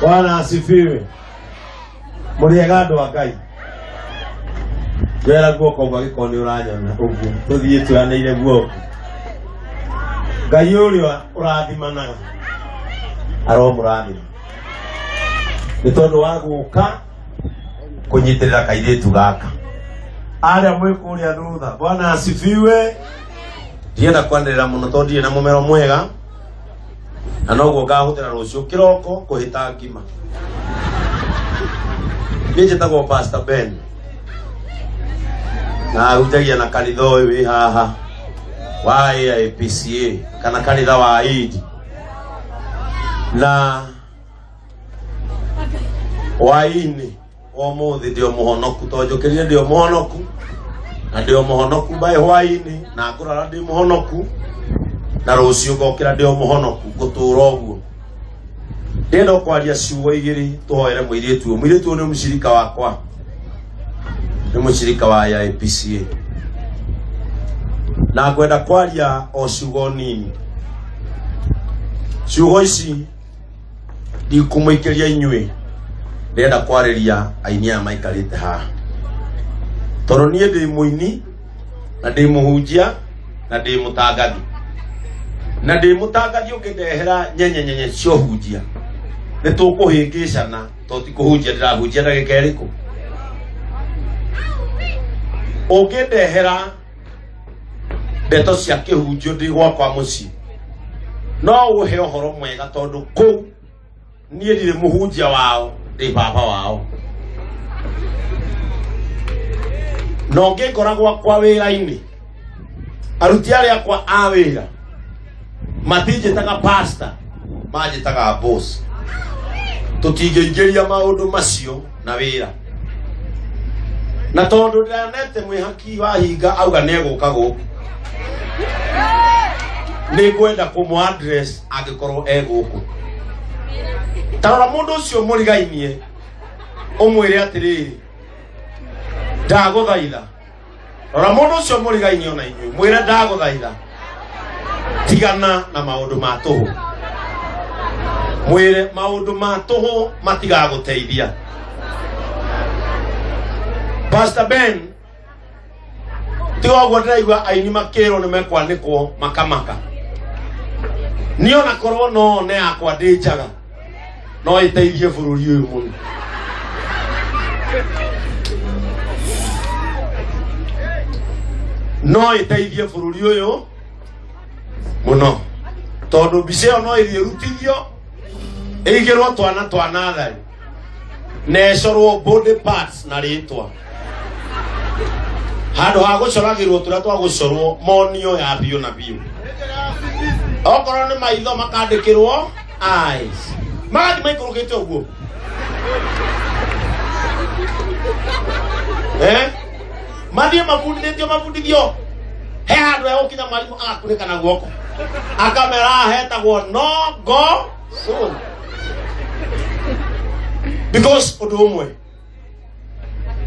Bwana asifiwe. Mũrĩega andũ a Ngai. Njoera guoko ũguo angĩkorwo nĩ ũranyona ũguo. Tũthiĩ tuoyanĩire guoko. Ngai ũrĩa ũrathimanaga aromũrathima. Nĩ tondũ wa gũka kũnyitĩrĩra kairĩtu gaka. Arĩa mwĩ kũrĩa thutha. Bwana asifiwe. Ndienda kwanĩrĩra mũno tondũ ndirĩ na mũmero mwega. Na noguo ngahũthĩra rũciũ kĩroko kũhĩta ngima. Niĩ njĩtagwo Pastor Ben na hunjagia na kanitha ũyũ wĩ haha wa AIPCA kana kanitha wa Idi na hwaĩ-inĩ wa ũmũthĩ ndĩ o mũhonoku tondũ njũkĩrire ndĩ o mũhonoku na ndĩ o mũhonoku by hwaĩ-inĩ na ngũrara ndĩ mũhonoku na rũciũ ngokĩra ndĩ o mũhonoku ngũtũra ũguo. Ndĩrenda o kwaria ciugo igĩrĩ tũhoere mũirĩtu ũyũ. Mũirĩtu ũyũ nĩ mũcirika wakwa, nĩ mũcirika wa AIPCA na ngwenda kwaria o ciugo nini. Ciugo ici ndikũmũikĩria inyuĩ, ndĩrenda kwarĩria aini aya maikarĩte haha, tondũ niĩ ndĩ mũini na ndĩ mũhunjia na ndĩ mũtangathi, na ndĩ mũtangathi ũngĩndehera nyenye nyenye cia ũhunjia nĩ tũkũhĩngĩcana, tondũ ti kũhunjia ndĩrahunjia ndagĩka ĩrĩkũ. Ũngĩndehera ndeto cia kĩhunjio ndĩ gwakwa mũciĩ no ũhe ũhoro mwega, tondũ kũu niĩ ndirĩ mũhunjia wao, ndĩ baba wao. Na ũngĩngora gwakwa wĩra-inĩ, aruti arĩa akwa a wĩra matinjĩtaga pastor, manjĩtaga boss. Tũtingĩingĩria maũndũ macio na wĩra, na tondũ ndĩranete mwĩhaki wa hinga auga nĩ egũka gũkũ, nĩ ngwenda kũmũ address angĩkorwo e gũkũ. Ta rora mũndũ ũcio mũrigainie ũmwĩre atĩrĩrĩ, ndagũthaitha. Rora mũndũ ũcio mũrigainie ona inyuĩ, mwĩre ndagũthaitha, tigana na maũndũ ma tũhũ. Mwĩre maũndũ ma tũhũ matigagũteithia. Pastor Ben, tiga ũguo ndĩraigua aini makĩrwo nĩ mekwanĩkwo makamaka. Niĩ ona korwo no one yakwa ndĩ njaga, no ĩteithie bũrũri ũyũ mũno. No ĩteithie bũrũri ũyũ mũno, tondũ mbica ĩyo no ĩthiĩ ĩrutithio ĩigĩrwo twana twa natharĩ na ĩcorwo body parts na rĩtwa handũ ha gũcoragĩrwo tũrĩa twa gũcorwo monio ya biũ na biũ. Okorwo nĩ maitho makandĩkĩrwo eyes, magathiĩ maikũrũkĩte ũguo, eh? Mathiĩ mabundithĩtio mabundithio he handũ hegũkinya mwarimũ agakunĩka na guoko akamera haha hetagwo no go zone. Because ũndũ ũmwe,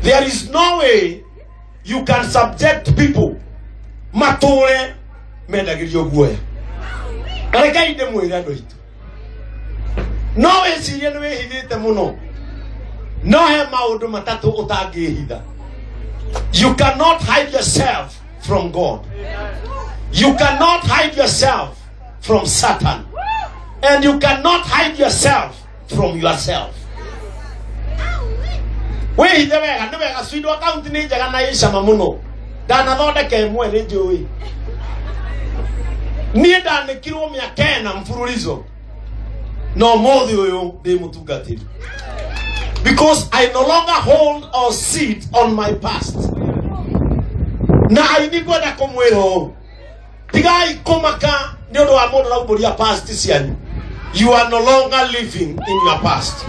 there is no way you can subject people matũre mendagĩrio guoya. Na rekei ndĩmwĩre andũ aitũ, no wĩcirie nĩ wĩhithĩte mũno, no he maũndũ matatũ ũtangĩhitha. You cannot hide yourself from God, you cannot hide yourself from Satan, and you cannot hide yourself from yourself. Wĩhithe wega, nĩ wega pseudo account nĩ njega na ĩ cama mũno. Ndanathondeka ĩmwe nĩ njũĩ. Niĩ ndanĩkirwo mĩaka ĩna mfululizo, na ũmũthĩ ũyũ ndĩ mũtungatĩri, because I no longer hold or sit on my past. Na aini ngwenda kũmwĩra ũũ, tigai kũmaka nĩ ũndũ wa mũndũ ũraumbũria past cianyu. You are no longer living in your past.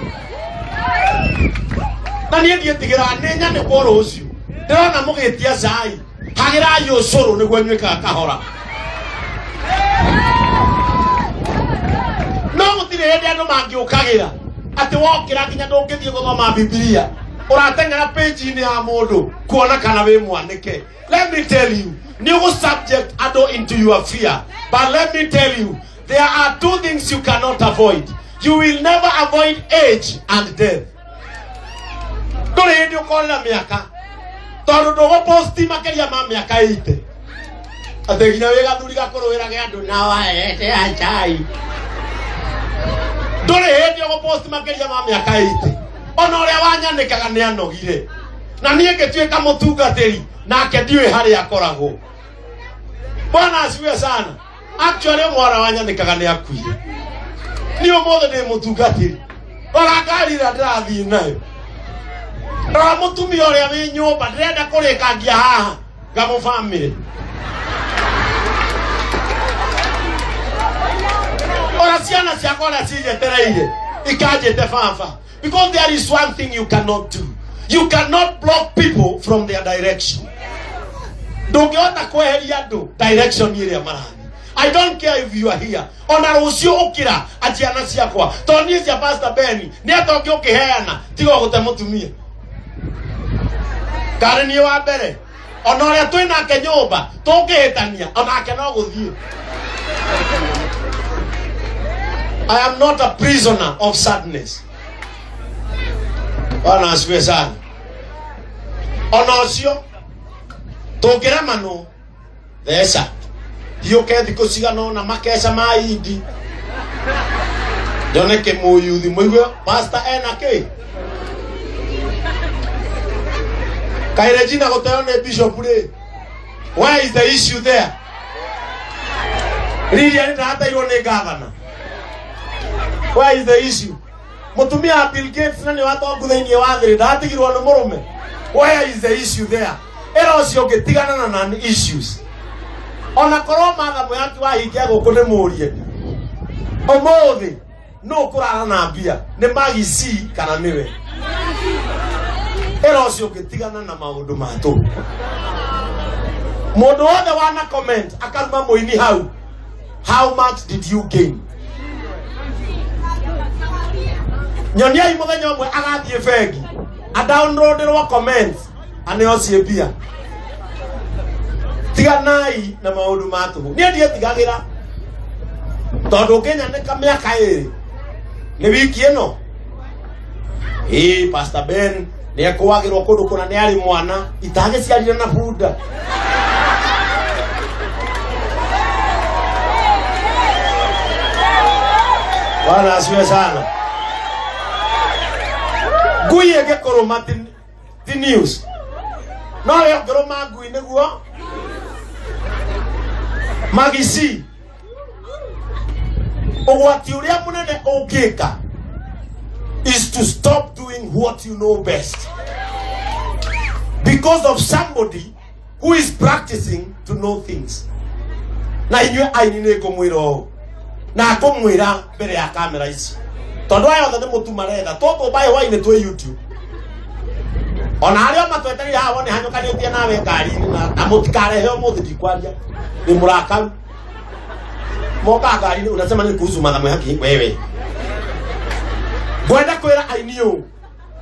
Na niĩ ndiĩtigĩraga nĩ nyanĩkwo rũciũ. Ndĩrona mũgĩtia cai, hagĩrai ũcũrũ nĩguo nyuĩkaga kahora. No gũtirĩ hĩndĩ andũ mangĩũkagĩra atĩ wokĩra nginya ndũngĩthiĩ gũthoma Bibilia, ũrateng'era page-inĩ ya mũndũ kuona kana wĩ mwanĩke. Let me tell you, nĩ ũgũ subject andũ into your fear, but let me tell you, there are two things you cannot avoid. You will never avoid age and death. Ndũrĩ hĩndĩ ũkorĩra mĩaka tondũ ndũgũposti makĩria ma mĩaka 80 atĩ nginya wĩ gathuri gakũrũĩrage andũ na waete achai. Ndũrĩ hĩndĩ ũgũposti makĩria ma mĩaka 80. Ona ũrĩa wanyanĩkaga nĩ anogire, na niĩ ngĩtuĩka mũtungatĩri nake ndiũĩ harĩa akoragwo. Bwana asifiwe sana. Actually mwana wanyanĩkaga nĩ akuire. Niĩ ũmũthĩ ndĩ mũtungatĩri, rora ngari ĩrĩa ndĩrathiĩ nayo, rora mũtumia ũrĩa wĩ nyũmba ndĩrenda kũrĩkangia haha ngamũ family, ora ciana ciakwa ũrĩa cinjetereire ikanjĩte baba. Because there is one thing you cannot do: you cannot block people from their direction. Ndũngĩhota kweheria andũ direction ĩrĩa marathiĩ. I don't care if you are here. Ona rũciũ ũkĩra aciana ciakwa, tondũ niĩ cia Pastor Ben nĩ atonge ũkĩheana tiga ũgũte mũtumia karĩ niĩ wa mbere. Ona ũrĩa twĩ nake nyũmba tũngĩhĩtania onake no gũthiĩ. I am not a prisoner of sadness. Bwana asifiwe sana. Ona ũcio tũngĩremanwo theca hiũke thikũ cigana ũna makeca ma indi nyone kĩmũyuthi mũigue pastor ena kĩ kaĩ Regina gũteo nĩ bishop rĩ. Where is the issue there? Lilia nĩ ndateirwo nĩ gavana. Where is the issue? Mũtumia wa Bill Gates na nĩ watongu thĩinĩ wa thĩ ndatigirwo nĩ mũrũme. Where is the issue there? Ĩra ũcio ũngĩ tigana na non issues. Ona korwo Martha Mwihaki wahingia gũkũ ndĩmũrie ũmũthĩ nũ ũkũrara na mbia, nĩ Maggie kana nĩwe? Ĩra ũcio ũngĩ tigana na maũndũ ma tũhũ. Mũndũ wothe wana comment akaruma mũini hau, how much did you gain? Nyoniai mũthenya ũmwe agathiĩ bengi adownloaderwo comments aneo ciĩ mbia. Tiganai na maũndũ ma tũhũ. Niĩ ndiĩtigagĩra tondũ ũngĩnyanĩka mĩaka ĩrĩ nĩ wiki ĩno ĩĩ Pastor Ben nĩ ekũagĩrwo kũndũ kũna nĩ arĩ mwana itagĩciarire na bunda. Bwana asifiwe sana. Ngui ĩngĩkũrũma ti news, no we ũngĩrũma ngui nĩguo magici. Ũgwati ũrĩa mũnene ũngĩka is to stop doing what you know best because of somebody who is practicing to know things. Na inyuĩ aini nĩ ngũmwĩra ũũ na ngũmwĩra mbere ya kamera ici tondũ aya othe nĩ mũtu maretha tũtũ mbaĩ hwainĩ twĩ YouTube ona arĩa matwetereire haha wone hanyũkanĩtie nawe ngari-inĩ na mũtikarehe ũmũthĩ ndikwaria nĩ mũrakaru moka ngari-inĩ unasema nĩ kuhusu Martha Mwihaki wewe. Ngwenda kwĩra aini ũũ,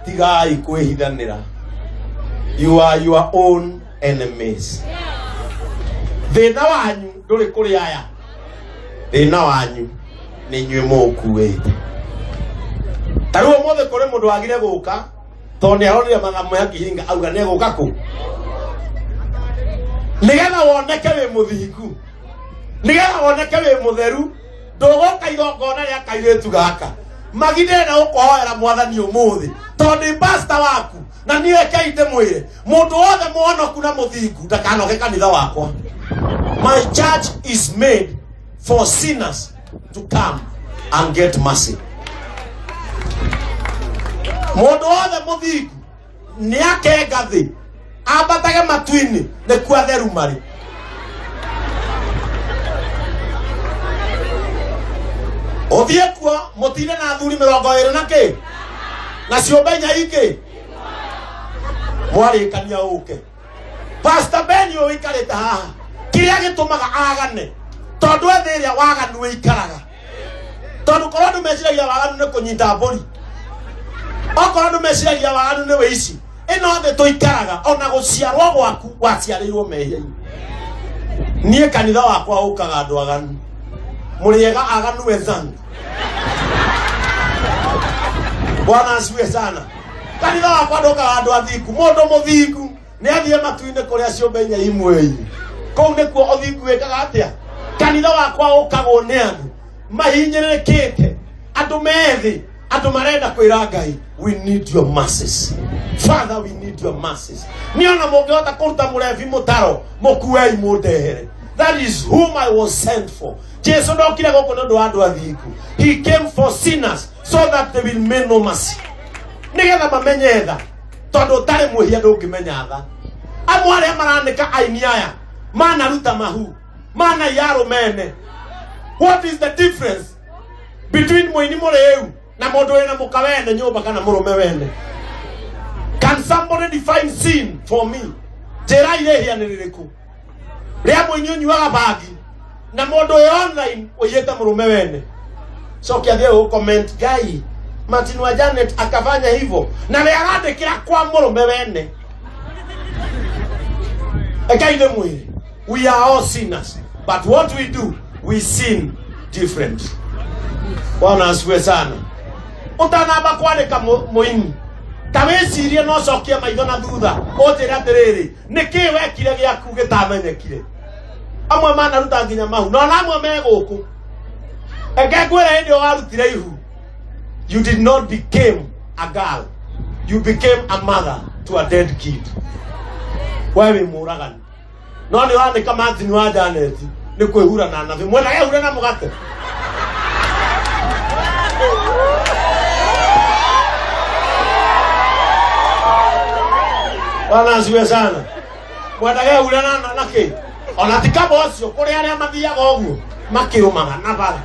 tigai kwĩhithanĩra. You are your own enemies. Thĩna wanyu ndũrĩ kũrĩ aya, thĩna wanyu nĩ inyuĩ mũũkuĩte. Ta rĩu ũmũthĩ kũrĩ mũndũ wagire gũka tondũ nĩ aronire Martha Mwihaki hinga auga nĩ egũka kũ nĩgetha woneke wĩ mũthingu, nĩgetha woneke wĩ mũtheru. Ndũgũka igongona rĩa kairĩtu gaka magi ndĩrenda gũkũhoera mwathani ũmũthĩ tondũ ndĩ pasta waku na niĩ rekei ndĩmwĩre mũndũ wothe mũhonoku na mũthingu ndakanoke kanitha wakwa. My church is made for sinners to come and get mercy. Mũndũ wothe mũthingu nĩ akenga thĩ ambatage matu-inĩ nĩkuo atheru marĩ. Ũthiĩ kuo mũtinde na athuri 20 na kĩ na ciũmbe inya ingĩ mwarĩkania ũke. Pastor Ben ũyũ ũikarĩte haha kĩrĩa gĩtũmaga agane tondũ ethĩ ĩrĩa waganu ĩikaraga tondũ korwo andũ meciragia waganu nĩ kũnyita mbũri, okorwo andũ meciragia waganu nĩ wĩici, ĩno thĩ tũikaraga ona gũciarwo gwaku waciarĩirwo mehia-inĩ. Niĩ kanitha wakwa ũkaga andũ aganu mũrĩega aganu wenzangu. Bwana asifiwe sana. Kanitha wakwa ndũkaga andũ athingu. Mũndũ mũthingu nĩ athiĩ matu-inĩ kũrĩa ciũmbe inya imwe kũu nĩkuo ũthingu wĩkaga atĩa. Kanitha wakwa ũkagwo nĩ andũ mahinyĩrĩrĩkĩte, andũ methĩ, andũ marenda kwĩra Ngai, we need your mercies, Father, we need your mercies. Nĩ ona mũngĩhota kũruta mũrebi mũtaro, mũkuei mũndehere. That is whom I was sent for. Jesu ndokire gũkũ nĩ ũndũ wa andũ athingu. He came for sinners so that they will may know mercy, nĩgetha mamenye tha, tondũ ũtarĩ mwĩhia ndũngĩmenya tha. Amwe arĩa maranĩka aini aya manaruta mahu, manaiya arũmene. What is the difference between mũini mũrĩu na mũndũ wĩna mũka wene nyũmba kana mũrũme wene? Can somebody define sin for me? Njĩrai rĩhia nĩ rĩrĩkũ rĩa mũini ũnyuaga bangi na mũndũ wĩ online ũiyĩte mũrũme wene? Cokia thiĩ gũ comment Ngai Martin wa Janet akafanya hivyo na rĩ arandĩkĩra kwa mũrũme wene. Ekai nĩ mwĩrĩ. We are all sinners, but what we do, we sin different. Bwana asifiwe sana. Ũtanamba kwandĩka mũini, ta wĩcirie na ũcokie maitho na thutha, ũnjĩre atĩrĩrĩ, nĩkĩĩ wekire gĩaku gĩtamenyekire? Amwe manaruta nginya mahu, na ona amwe me gũkũ. Reke ngwĩre, hĩndĩ ĩyo warutire ihu, you did not became a girl, you became a mother to a dead kid. We wĩ mũragani, no nĩ ũrandĩka Martin wa Janet nĩ kwĩhura na nabi mwendage hure na mũgate. Bwana asifiwe sana. Mwendage hure na kĩ? Ona ti kaba ũcio, kũrĩ arĩa mathiaga ũguo makĩũmaga na bara.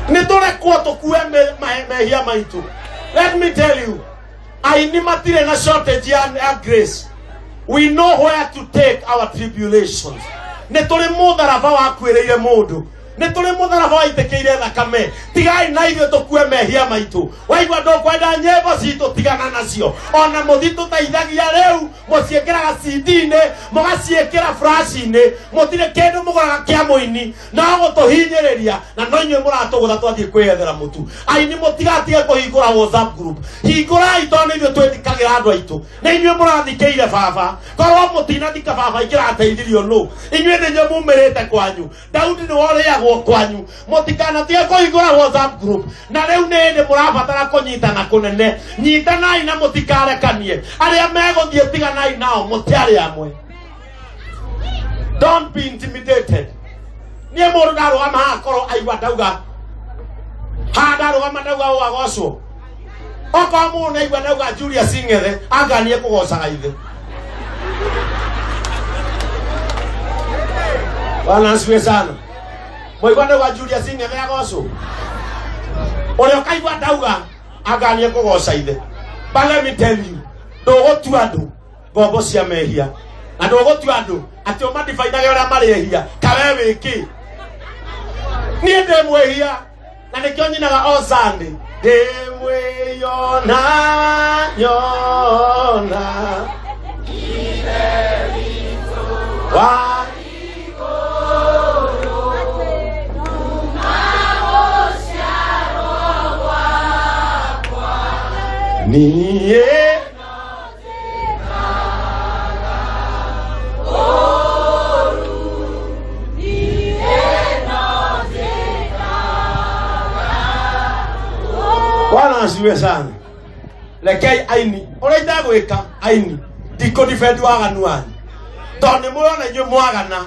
Nĩ tũrekwo tũkue mehia maitũ. Let me tell you, aini matirĩ na shortage ya grace. We know where to take our tribulations. Nĩ tũrĩ mũtharaba wakuĩrĩire mũndũ, nĩ tũrĩ mũtharaba waitĩkĩire thakame. Tigai na ithuĩ tũkue mehia maitũ. Waigua ndũkwenda nyĩmbo citũ, tigana nacio. Ona mũthitũteithagia rĩu, mũciĩkĩraga CD-inĩ, mũgaciĩkĩra flash-inĩ, mũtirĩ kĩndũ mũgũraga kĩa mũini no gũtũhinyĩrĩria, na no inyuĩ mũratũgũra twathiĩ kwĩyethera mũtu. Aini, mũtigatige kũhingũra WhatsApp group. Hingũrai, tondũ nĩ ithuĩ twĩthikagĩra andũ aitũ, nĩ inyuĩ mũrathikĩire baba. Korwo mũtinathika baba, ingĩrateithirio nũ? Inyuĩ nĩ inyuĩ mumĩrĩte kwanyu. Daudi nĩ worĩagwo kwanyu. Mũtikanatige kũhingũra WhatsApp group. Na rĩu nĩ hĩndĩ mũrabatara kũnyitana kũnene. Nyitanai na mũtikarekanie. Arĩa megũthiĩ, tiganai nao, mũtiarĩ amwe. Don't be intimidated. Niĩ mũndũ ndarũgama haha, korwo aigua ndauga haha, ndarũgama ndauga ũũ agocwo. Okorwo mũndũ naigua ndauga Julius Ng'ethe, anganie kũgocaga ithe. Bwana asifiwe sana. Mwaigua ndauga Julius Ng'ethe agocwo, ũrĩa ũkaigua ndauga anganie kũgoca ithe. But let me tell you, ndũgũtua andũ ngombo cia mehia, na ndũgũtua andũ atĩ ũmadibainage ũrĩa marĩ ehia. Kawe wĩkĩ? Niĩ ndĩ mwĩhia, na nĩkĩo nyinaga o Sunday, ndĩ mwĩyona nyona wa niĩ. Bwana asifiwe sana. Rekei aini, ũrĩa itagwĩka aini, ndikũ defend waganu wanyu, tondũ nĩ mũrona inyuĩ mwagana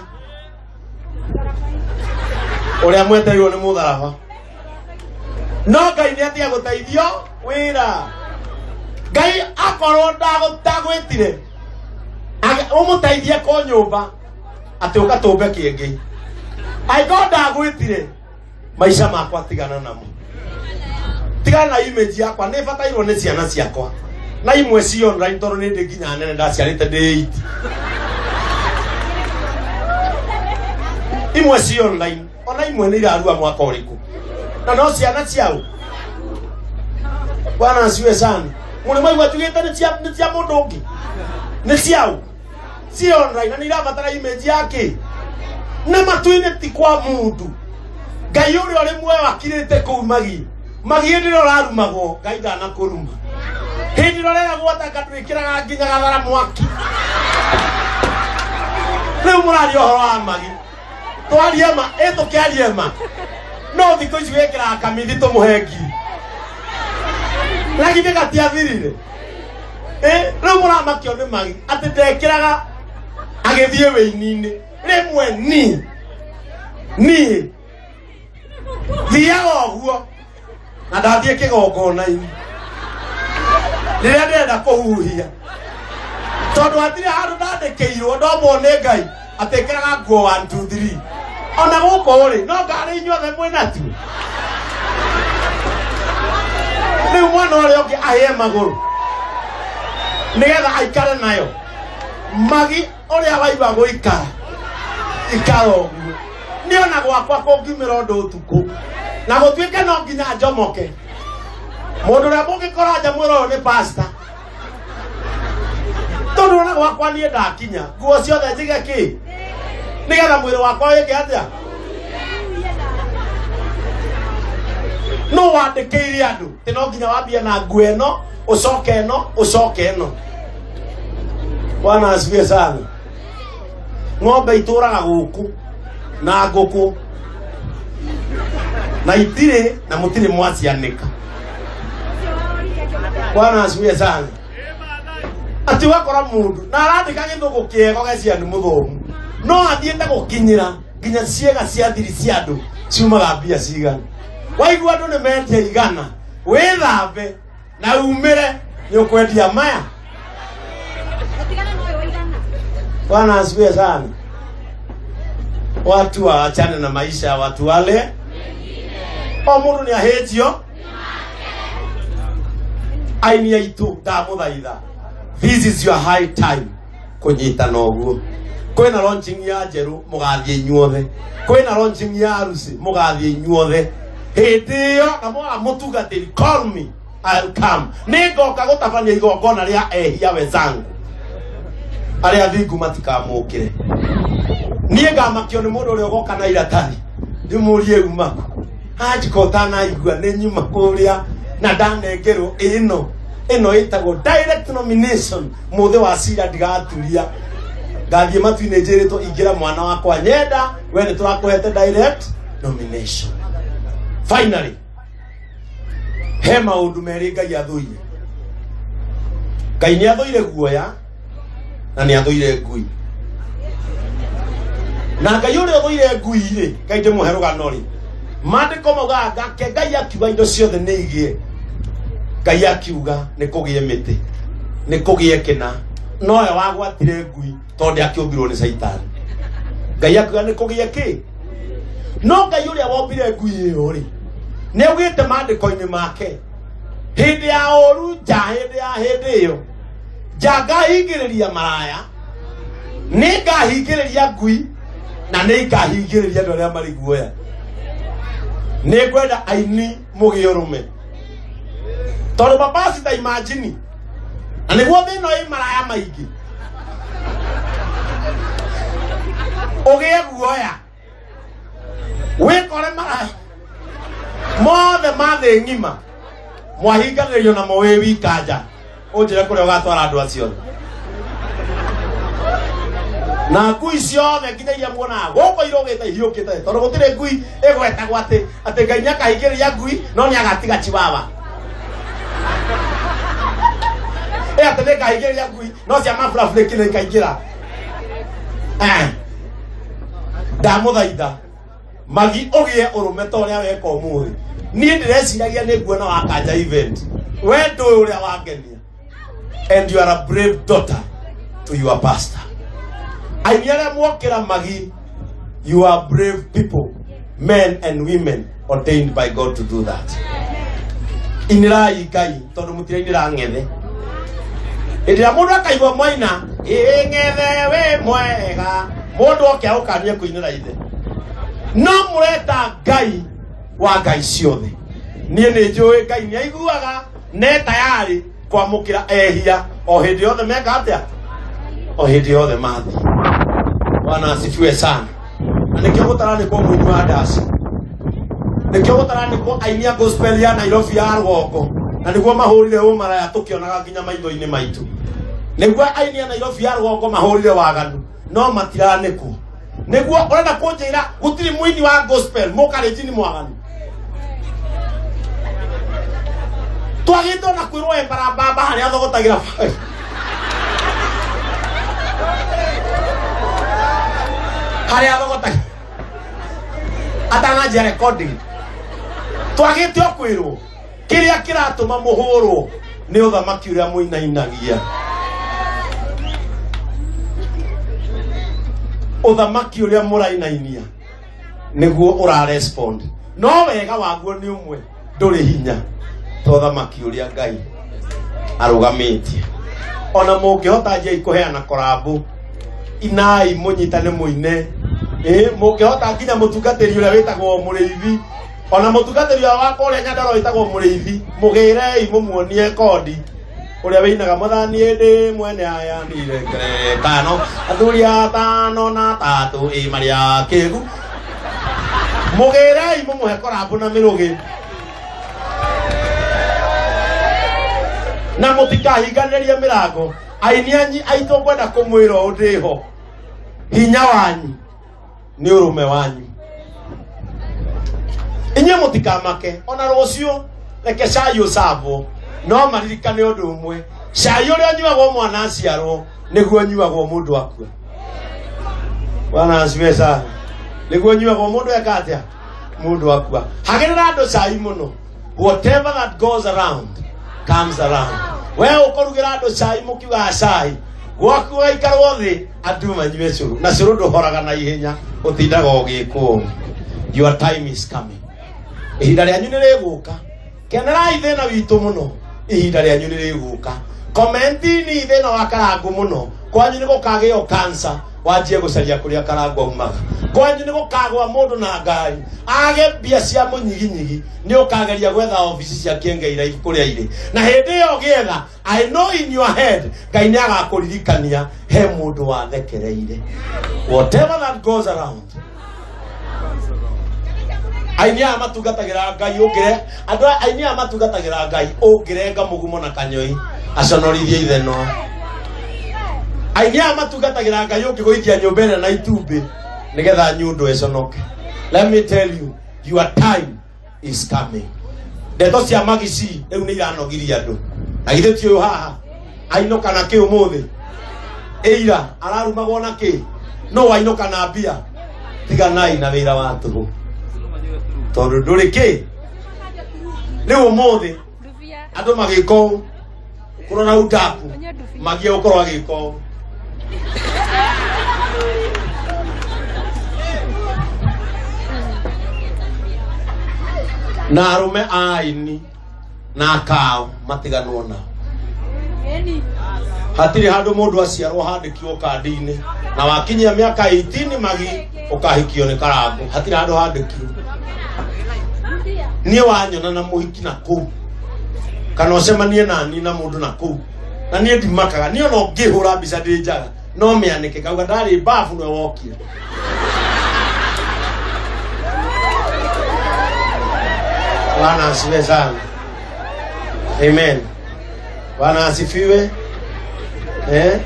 ũrĩa mwetereirwo nĩ mũtharaba. No Ngai nĩ atiga gũteithio wĩra. Ngai akorwo ndagwĩtire ũmũteithie kũ nyũmba atĩ ũgatũmbe kĩngĩ, angĩkorwo ndagwĩtire maica makwa, tigana namo, tigana na image yakwa. Nĩ batairwo nĩ ciana ciakwa, na imwe ci online, tondũ nĩ ndĩ nginya nene ndaciarĩte ndĩ 8. Imwe ci online, ona imwe nĩ irarua mwaka ũrĩkũ, na no ciana ciao. Bwana asifiwe sana. Mũrĩ maigua njugĩte nĩ cia mũndũ ũngĩ, nĩ ciao ci online, na nĩ irabatara image yake. Na matu-inĩ ti kwa mũndũ. Ngai ũrĩa ũrĩ muoyo akirĩte kũu magi. Magi hĩndĩ ĩrĩa ũrarumagwo, Ngai ndanakũruma. Hĩndĩ ĩrĩa ũreragwo atanga ndwĩkĩraga nginya gathara mwaki. Rĩu mũraria ũhoro wa magi. Twarie ma, ĩ tũkĩarie ma. No thikũ ici wĩkĩraga kamithi tũmũhe ngiri. Na githĩ gatiathirire? Ĩ, rĩu mũramakio nĩ magi atĩ ndekĩraga agĩthiĩ wĩini-inĩ. Rĩmwe ni niĩ thiaga ũguo na ndathiĩ kĩgongona-inĩ rĩrĩa ndĩrenda kũhuhia tondũ hatirĩ handũ ndandĩkĩirwo ndomwo nĩ Ngai atĩ ĩkĩraga nguo 1 2 3 ona gũkũ rĩ no ngarĩ inyuothe mwĩ natuo. Rĩu mwana ũrĩa ũngĩ ahĩe magũrũ nĩgetha aikare nayo. Magi ũrĩa waigua gũikara ikara ũguo. Niĩ ona gwakwa kũngiumĩra ũndũ ũtukũ na gũtuĩke no nginya njomoke, mũndũ ũrĩa mũngĩkora nja mwĩra ũyũ nĩ pasta, tondũ ona gwakwa niĩ ndakinya nguo ciothe njige kĩ nĩgetha mwĩrĩ wakwa wĩke atĩa. No wandĩkĩire andũ atĩ no nginya wambie na nguo ĩno, ũcoke ĩno, ũcoke ĩno. Bwana asifiwe sana. Ng'ombe itũraga gũkũ na ngũkũ na itirĩ na mũtirĩ mwacianĩka. Bwana asifiwe sana. Atĩ wakora mũndũ na arandĩka gĩthũngũ kĩega ũgeciria nĩ mũthomu, no athiĩte gũkinyĩra nginya ciĩga cia thiri cia andũ ciumaga mbia cigana. Waigua andũ nĩ mendia igana, wĩthambe na umĩre nĩ ũkwendia maya. Bwana asifiwe sana. Watu waachane na maisha ya watu wale. O mũndũ nĩ ahĩtio. Aini aitũ ndamũthaitha, this is your high time kũnyitana ũguo. Kwĩna launching ya njerũ, mũgathiĩ inyuothe. Kwĩna launching ya harusi, mũgathiĩ inyuothe. Hĩndĩ ĩyo na mwaga mũtungatĩri, call me, I'll come. Nĩ ngoka gũtabania igongona rĩa ehia wenzangu arĩa thingu matikamũkĩre. Niĩ ngamakio nĩ mũndũ ũrĩa ũgoka na iratathi ndĩmũrie umaku hanjiko ũtanaigua nĩ nyuma kũrĩa na ndanengerwo ĩno ĩno ĩtagwo direct nomination. Mũthĩ wa cira ndigaturia, ngathiĩ matu-inĩ njĩrĩtwo ingĩra mwana wakwa nyenda we nĩ tũrakũhete direct nomination. Finally, he maũndũ merĩ Ngai athũire. Ngai nĩ athũire guoya na nĩ athũire ngui. Na Ngai ũrĩa ũthũire ngui rĩ, Ngai ndĩmũhe rũgano rĩ, maandĩko maugaga ngake Ngai akiuga indo ciothe nĩ igĩe. Ngai akiuga nĩ kũgĩe mĩtĩ, nĩ kũgĩe kĩna, nowe wagwatire ngui tondũ ndĩakĩũmbirwo nĩ Caitani. Ngai akiuga nĩ kũgĩe kĩ, no Ngai ũrĩa wombire ngui ĩyo rĩ, nĩ augĩte maandĩko-inĩ make hĩndĩ ya ũru nja, hĩndĩ ya hĩndĩ ĩyo nja ngahingĩrĩria maraya, nĩ ngahingĩrĩria ngui, na nĩ ngahingĩrĩria andũ arĩa marĩ guoya. Nĩ ngwenda aini mũgĩe ũrũme, tondũ mapasita imagine, na nĩguo thĩna ĩ maraya maingĩ, ũgĩe guoya wĩkore maraya mothe ma thĩ ng'ima mwahinganĩrio namo wĩ wika nja, ũnjĩre kũrĩa ũgatwara andũ acio othe na ngui ciothe nginya iria muonaga gũkũ irũgĩte ihiũkĩte, tondũ gũtirĩ ngui ĩgwetagwo atĩ Ngai nĩakahingĩrĩria ngui no nĩagatiga chiwawa. Ĩ atĩ nĩngahingĩrĩria ngui no cia mafurafurĩki nĩ ikaingĩra. Ndamũthaitha magi ũgĩe ũrũme ta ũrĩa weka ũmũthĩ. Niĩ ndĩreciragia nĩ nguona wakanja event, we ndũĩ ũrĩa wangenia, and you are a brave daughter to your pastor. Aini arĩa mwokĩra magi, you are brave people, men and women ordained by God to do that. Inĩrai Ngai tondũ mũtirainĩra ng'ethe. Hĩndĩ ĩrĩa mũndũ akaigua mwaina ĩ ng'ethe wĩ mwega, mũndũ oke agũkanie kũinĩra ithe, no mũreta Ngai wa ngai ciothe. Niĩ nĩ njũĩ Ngai nĩ aiguaga ne tayarĩ kwamũkĩra ehia o hĩndĩ yothe meka atĩa, o hĩndĩ yothe mathiĩ. Bwana asifiwe sana. Na nĩkĩo gũtarandĩkwo mũini wa ndaci. Nĩkĩo gũtaranĩkwo aini a gospel ya Nairobi ya rũgongo, na nĩguo mahũrire ũmaraya tũkĩonaga nginya maitho-inĩ maitũ. Nĩguo aini a Nairobi ya rũgongo mahũrire waganu, no matiranĩkwo. Nĩguo ũrenda kũnjĩra gũtirĩ mũini wa gospel mũkarĩnjini mwaganu? Twagĩtwo na kwĩrwo embarambamba harĩa thogotagĩra bangi. Harĩa thogotagĩra atananjia recording, twagĩte o kwĩrwo kĩrĩa kĩratũma mũhũrwo nĩ ũthamaki ũrĩa mũinainagia, ũthamaki ũrĩa mũrainainia nĩguo ũrarespond. No wega waguo nĩ ũmwe, ndũrĩ hinya ta ũthamaki ũrĩa Ngai arũgamĩtie. Ona mũngĩhota njai kũheana korambũ, inai mũnyitane mũine. Ĩ mũngĩhota nginya mũtungatĩri ũrĩa wĩtagwo mũrĩithi, ona mũtungatĩri ũrĩa wa kũrĩa Nyandarua wĩtagwo mũrĩithi, mũgĩrei mũmuonie kondi ũrĩa wĩinaga mwathani ĩndĩ mwene aya nirekere tano athuri atano na tatũ ĩ marĩa kĩgu. Mũgĩrei mũmũhe korambũ na mĩrũgĩ, na mũtikahinganĩrie mĩrango. Aini anyi aitũ, ngwenda kũmwĩra ũũ ndĩho, hinya wanyu nĩ ũrũme wanyu. Inyuĩ mũtikamake, ona rũciũ reke cai ũcabwo, no maririkane ũndũ ũmwe: cai ũrĩa ũnyuagwo mwana aciarwo nĩguo ũnyuagwo mũndũ akua. Bwana asifiwe sana. Nĩguo ũnyuagwo mũndũ eka atĩa? Mũndũ akua. Hagĩrĩra andũ cai mũno. Whatever that goes around comes around. We ũkũrugĩra andũ cai mũkiugaga cai, gwaku ũgaikarwo thĩ andũ manyue cũrũ, na cũrũ ndũhoraga na ihenya, ũtindaga ũgĩkwo. Your time is coming. Ihinda rĩanyu nĩ rĩgũka. Kenerai thĩna witũ mũno, ihinda rĩanyu nĩ rĩgũka. Komentini thĩna wa Karangũ mũno. Kwanyu nĩ gũkagĩo kansa, wanjie gũcaria kũrĩa Karangũ aumaga. Kwanyu nĩ gũkagwa mũndũ na ngari age mbia cia mũnyiginyigi, nĩ ũkageria gwetha obici cia Kĩengei Life kũrĩa irĩ, na hĩndĩ ĩyo ũgĩetha, I know in your head Ngai nĩ agakũririkania he mũndũ wathekereire. Whatever that goes around. Aini aya matungatagĩra Ngai, ũngĩre andũ aya, aini aya matungatagĩra Ngai, ũngĩrenga mũgumo na kanyoi aconorithie ithenwa. Aini aya matungatagĩra Ngai, ũngĩgũithia nyũmba ĩrĩa na itumbĩ nĩgetha nyundo ĩconoke. Let me tell you, your time is coming. Ndeto cia magici rĩu nĩ iranogiria andũ. Na githĩ ti ũyũ haha ainũka na kĩ ũmũthĩ? Ĩira ararumagwo na kĩ? No wainũka na mbia. Tiganai na wĩra wa tũhũ tondũ ndũrĩ kĩ. Rĩu ũmũthĩ andũ magĩka ũũ kũrora udaku magie gũkorwo agĩka ũũ. Na arũme a aini na akao matiganwo nao. Hatirĩ handũ mũndũ aciarwo handĩkirwo kandi-inĩ na wakinyia mĩaka 18 magi ũkahikio nĩ Karangũ. Hatirĩ handũ handĩkirwo. Niĩ wanyona na mũhiki na kũu, kana ũcemanie nani na mũndũ na kũu, na niĩ ndimakaga. Niĩ ona ũngĩhũra mbica ndĩ njaga, no mĩanĩke kauga ndarĩ mbabu nĩwe wokire. Bwana asifiwe sana. Amen. Bwana asifiwe. Eh?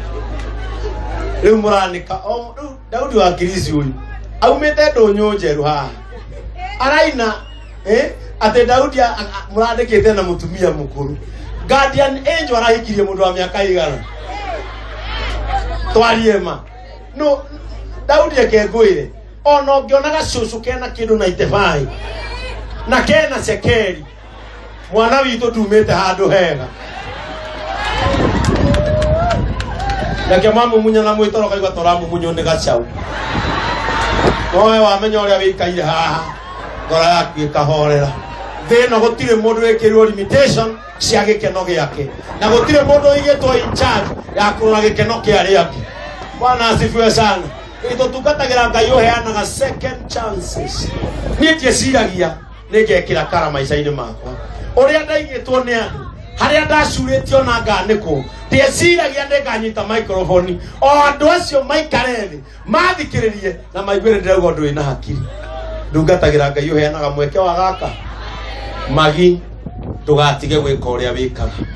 Rĩu mũranĩka o rĩu Daudi wa Kirisi ũyũ aumĩte ndũnyũ njeru haha araina, eh? Atĩ Daudi mũrandĩkĩte na mũtumia mũkũrũ. Guardian Angel arahikirie mũndũ wa mĩaka igana? Twarie ma. No Daudi, eke ngwĩre, ona ũngĩona gacũcũ kena kĩndũ na itebai na kena cekeri, mwana witũ ndumĩte handũ hega. Reke mamumunya na mwĩtoro kaigua tũramumunywo nĩ gacau. Nowe wamenya ũrĩa wĩikaire haha, ngoro yaku ĩkahorera. Thĩ ĩno gũtirĩ mũndũ wĩkĩrirwo limitation cia gĩkeno gĩake, na gũtirĩ mũndũ ũigĩtwo in charge ya kũrora gĩkeno kĩa arĩa angĩ. Bwana asifiwe sana. Ĩ tũtungatagĩra Ngai ũheanaga second chances. Niĩ ndieciragia nĩ ngekĩra kara maica-inĩ makwa ũrĩa ndaigĩtwo nĩ andũ, harĩa ndacurĩtio na nganĩkwo. Ndieciragia nĩ nganyita microphone o andũ acio maikare thĩ mathikĩrĩrie na maigue nĩ ndĩrauga ũndũ wĩna hakiri. Ndungatagĩra Ngai ũheanaga mweke wa gaka. Magi, ndũgatige gwĩka ũrĩa wĩkaga.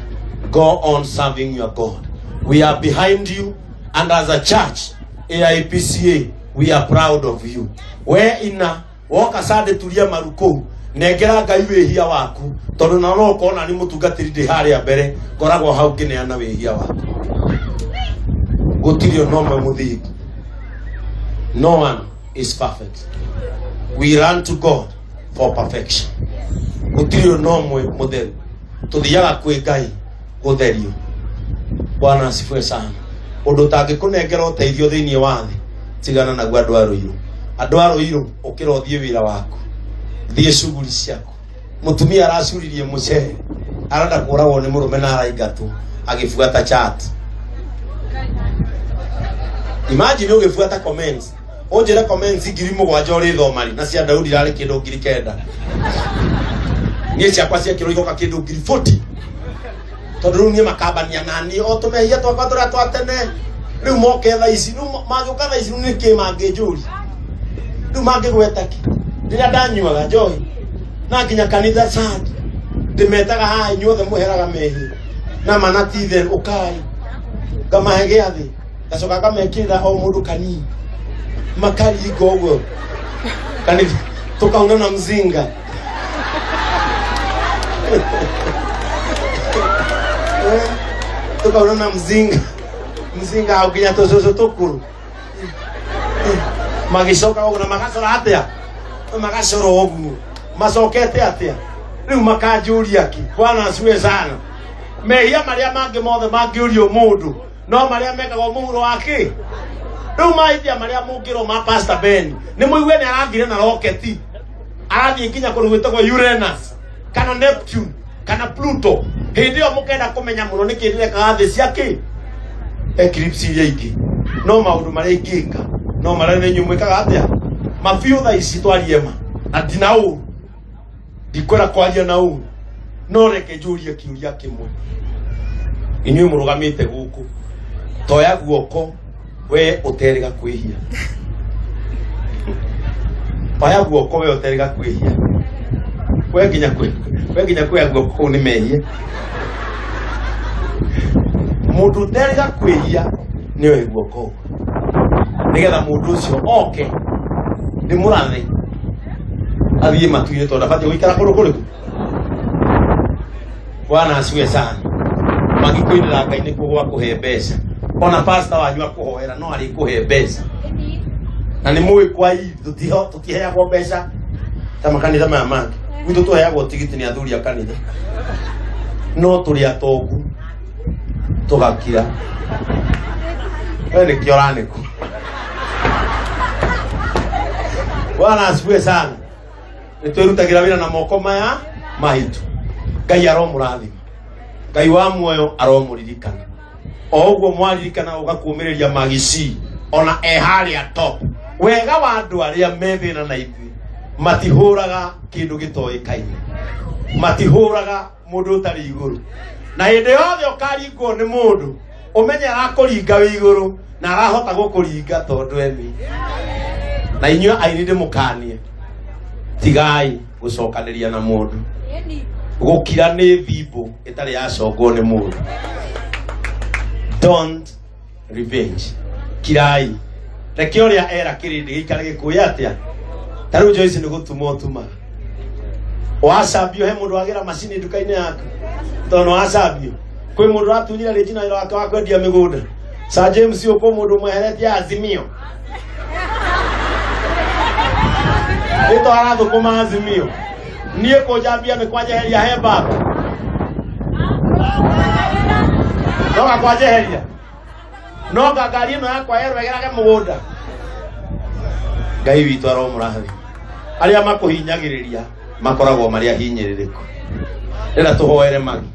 Go on serving your God. We are behind you, and as a church, AIPCA, we are proud of you. We ina woka Sunday turia maru kũu, nengera Ngai wĩhia waku, tondũ na no ũkona nĩ mũtungatĩri ndĩ harĩa mbere, ngoragwo hau ngĩneana wĩhia waku. Gũtirĩ ona ũmwe mũthingu. No one is perfect. We run to God for perfection. Gũtirĩ ona ũmwe mũtheru. Tũthiaga kwĩ Ngai gũtherio. Bwana asifiwe sana. Ũndũ ũtangĩkũnengera ũteithio thĩinĩ wa thĩ, tigana naguo andũ a Rũirũ. Andũ a Rũirũ, ũkĩra ũthiĩ wĩra waku, thiĩ cuguri ciaku. Mũtumia aracuririe mũcere, arenda kũragwo nĩ mũrũme na araingatwo, agĩbuata chat. Imagine ũgĩbuata comments, ũnjĩre comments 7,000 ũrĩthoma rĩ, na cia Daudi irarĩ kĩndũ 9,000. Niĩ ciakwa ciekĩrwo igoka kĩndũ 40,000. Tondũ rĩu niĩ makambania naniĩ o tũmehia twakwa tũrĩa twa tene. Rĩu moke thaa ici, rĩu mangĩũka thaa ici rĩu nĩkĩ mangĩnjũria? Rĩu mangĩgweta kĩ? Rĩrĩa ndanyuaga njohi na nginya kanitha sad ndĩmetaga haha inyuothe mũheraga mehia na mana ti itherũ, ũkai ngamahe gĩathĩ, ngacoka ngamekĩrĩra o mũndũ kanini makaringa ũguo kanitha tũkauna na mzinga. Tukaona na mzinga mzinga hau nginya tũcũcũ tũkũrũ magĩcoka ũguo na magacora atĩa, magacora ũguo macokete atĩa, rĩu makanjũria ki. Bwana asifiwe sana. Mehia marĩa mangĩ mothe mangĩũrio mũndũ no marĩa mekagwo mũhuro wa kĩ. Rĩu mahĩtia marĩa mũngĩrwo ma Pastor Ben nĩ mũigue nĩ arathire na roketi, arathiĩ nginya kũndũ gwĩtagwo Uranus kana Neptune kana Pluto. Hĩndĩ ĩyo mũkenda kũmenya mũno nĩkĩ ndĩrekaga thĩ cia kĩ eclipse iria ingĩ, no maũndũ marĩa ingĩka no marĩa nĩ inyuĩ mwĩkaga atĩa mabiũ. Thaa ici twarie ma na ndina ũru, ndikwenda kwaria na ũru, no reke njũrie kĩũria kĩmwe. Inyuĩ mũrũgamĩte gũkũ, toya guoko we ũterĩga kwĩhia, oya guoko we ũterĩga kwĩhia, we nginya kwĩ we nginya kuoya guoko kũu nĩ mehia. Mũndũ ũterĩga kwĩhia nĩ oe guoko ũguo, nĩgetha mũndũ ũcio oke ndĩ mũrathe athiĩ matu-inĩ, tondũ abatiĩ gũikara kũndũ kũrĩkũ. Bwana asifiwe sana. Magĩkũinĩra Ngai nĩkuo gwa kũhe mbeca. Ona pastor wanyu akũhoera no arĩkũhe mbeca, na nĩ mũĩ kwa tũtiheagwo mbeca ta makanitha maya mangĩ. Gwitũ tũheagwo tigiti nĩ athuri a kanitha, no tũrĩ atongu tũgakira. We nĩkĩo ũranĩkũ. Bwana asifiwe sana. Nĩ twĩrutagĩra wĩra na moko maya maitũ. Ngai aromũrathima, Ngai wa muoyo aromũririkana o ũguo mwaririkana ũgakuũmĩrĩria magici ona e harĩa top. Wega wa andũ arĩa me thĩna na ithuĩ, matihũraga kĩndũ gĩtoĩkaine, matihũraga mũndũ ũtarĩ igũrũ, na hĩndĩ yothe ũkaringwo nĩ mũndũ ũmenye arakũringa wĩ igũrũ na arahota gũkũringa tondũ emi. Na inyuĩ aini ndĩmũkanie, tigai gũcokanĩria na mũndũ. Gũkira nĩ thimbũ ĩtarĩ yacongwo nĩ mũndũ. Don't revenge, kirai, reke ũrĩa era kĩrĩndĩ gĩikare gĩkũĩ atĩa. Ta rĩu Joyce nĩ gũtuma ũtumaga wacambio, he mũndũ wagĩra macini nduka-inĩ yaku tondũ nĩ wacambio. Kwĩ mũndũ ũratunyire rĩnji na wĩra wake wa kwendia mĩgũnda. Sir James ũkũ mũndũ mweheretie Azimio ĩto arathũkũma Azimio, niĩ kũnjambia nĩ kwanjeheria he baba noga kwanjeheria no ngari ĩno yakwa yerwo ĩgerage mũgũnda. Ngai witũ aromũrathima. Arĩa makũhinyagĩrĩria makoragwo marĩ ahinyĩrĩrĩku. Rĩra tũhoere magi.